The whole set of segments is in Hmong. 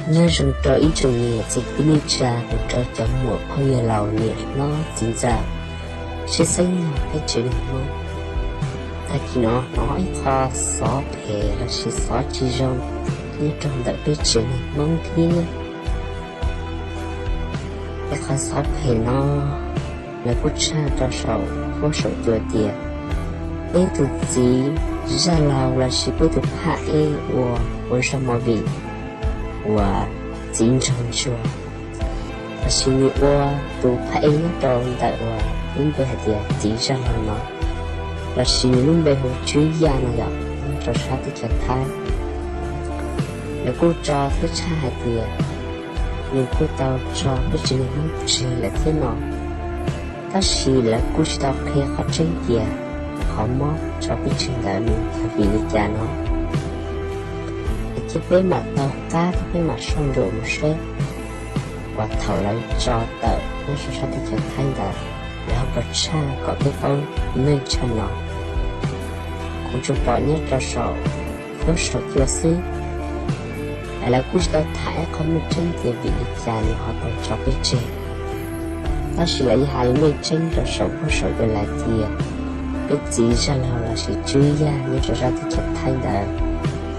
Nyob zoo rau ib tsoom niam txiv kwv tij neej tsa, rau cov muam phauj yawg laus niam hlob txiv ntxawm, tshwj xeeb yog peb tsev neeg Hmoob. Tag kis no hnov ib qho xov phem lossis xov tsis zoo nyob rau ntawm peb tsev neeg Hmoob thiab. Ib qho xov phem no lawv kuj tshaj rau saum huab saum cua tias peb tus txiv zaj laug lossis peb tus phaj ej uas ua zaj movie uas Txiv Nraug Ntsuag, lossis nws ua tus phaj ej nyob rau ntawm uas lub npe hais tias Txiv Zaj Laug no, lossis nws lub npe hu Tswb Yaj no yom, nyob rau sab teb chaws Thaib. Lawv kuj tso thiab tshaj hais tias nws kuj tau tso peb tsev neeg Hmoob tseg lawm thiab no, tab sis lawv kuj tsis tau qhia qhov tseeb tias qhov mob tso peb tseg ntawd nws yog vim li cas no. Ces peb mam taug qab thiab peb mam soj ntsuam mus seb uas thaum lawv tso tawm nyob rau sab teb chaws Thaib ntawd lawv ho puas tshaj kom peb paub neej tshaj no. Kuv tsuas pom nyob rau saum huab saum cua xwb, lawv kuj tsis tau tham ib qho meej tseeb tias vim li cas nws ho tau tso peb tseg. Tab sis lawv yeej hais meej tseeb rau saum huab saum cua lawm tias peb txiv Zaj Laug lossis Tswb Yaj nyob rau sab teb chaws Thaib ntawd,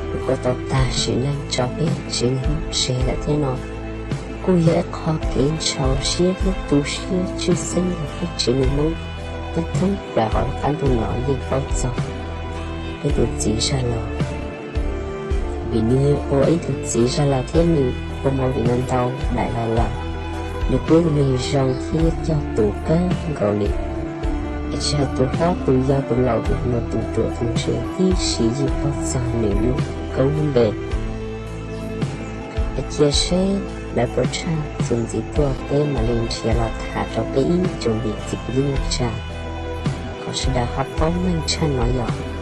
nws kuj tau tag sim neej tso peb tsev neeg Hmoob tseg lawm thiab no. Kuj yog ib qho kev ntshau siab thiab tu siab tshwj xeeb rau peb tsev neeg Hmoob, peb thoob plaws hauv lub qab ntuj no yeej paub txog peb tus txiv Zaj Laug. Vim nws ua ib tug txiv Zaj Laug thiab nws ua movie no ntau daim los lawm, nws kuj yog neeg zoo thiab cog tus kawg nkaus li. Es tsis hais tus hlob tus yau tus laus tus hluas tus ruam tus ntse tib si yeej paub txog nws lub koob lub npe. Es cia seb lawv puas tshaj txuas ntxiv tuaj peb mam li nrhiav los tham rau peb ib tsoom niam txiv kwv tij neej tsa kom sawv daws ho paub meej tshaj no yom.